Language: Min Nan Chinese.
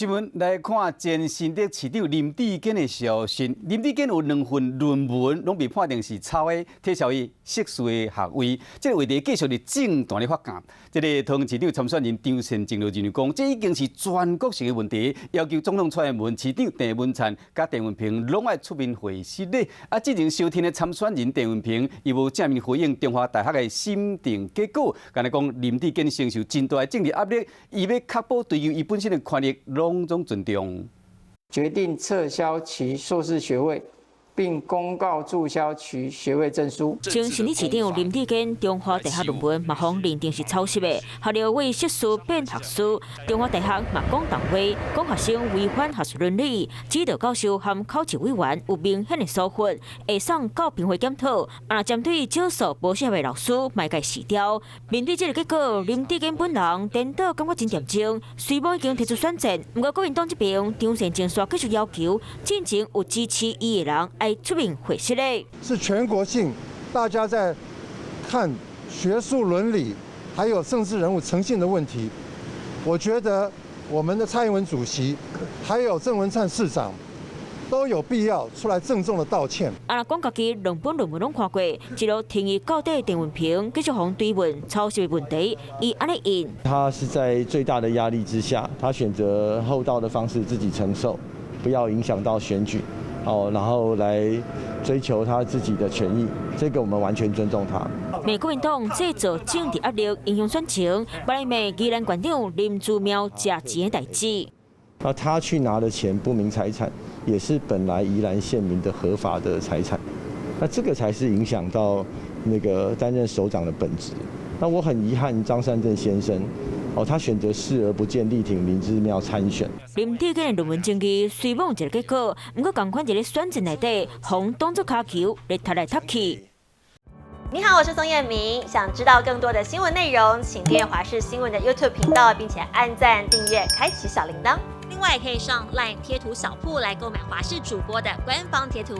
新聞來看，前新竹市長林智堅的消息。林智堅有兩份論文攏被判定是抄的，撤銷伊碩士的學位。這個話題繼續佇政壇咧發酵。這個桃園市長參選人張善政就認為講，這已經是全國性的問題，要求總統蔡英文、市長鄭文燦佮鄭運鵬攏愛出面回釋咧。啊，之前相挺的參選人鄭運鵬，伊無正面回應中華大學的審定結果，干焦講林智堅承受真大的政治壓力，伊欲確保對於伊本身的權益攏總尊重。決定撤銷其碩士學位，並公告註銷其學位證書。前新竹市長林智堅中華大學論文嘛予認定是抄襲的，學歷為碩士變學士。中華大學嘛講重話，講學生違反學術倫理，指導教授和考試委員有明顯的疏忽，會送教評會檢討。啊，針對少數無適合的老師，嘛會辭掉。面對這個結果，林智堅本人顛倒感覺真沉重，雖罔已經提出選戰，毋過國民黨這邊張善政煞繼續要求，進前有支持伊的人愛出面回釋咧。是全國性，大家在看學術倫理，還有政治人物誠信的問題。我覺得我們的蔡英文主席，還有鄭文燦市長，都有必要出來鄭重的道歉。啊，若講家己兩本論文攏看過，一路挺伊到底鄭運鵬繼續予追問抄襲的問題，伊按呢應。他是在最大的壓力之下，他選擇厚道的方式自己承受，不要影響到選舉。哦，然後來追求他自己的權益，這個我們完全尊重他。美國民黨製造政治壓力，影響選情，來罵宜蘭縣長林姿妙食錢的代誌。那他去拿的錢不明財產，也是本來宜蘭縣民的合法的財產，那這個才是影響到那個擔任首長的本職。那我很遺憾，張善政先生，哦，他選擇視而不見，力挺林姿妙參選。林智堅的論文爭議雖罔有一個結果，毋過仝款佇咧選戰內底，予當作跤球咧踢來踢去。你好，我是宋燕明。想知道更多的新聞內容，請訂閱華視新聞的 YouTube 頻道，並且按讚、訂閱、開啟小鈴鐺。另外，可以上 LINE 貼圖小鋪來購買華視主播的官方貼圖。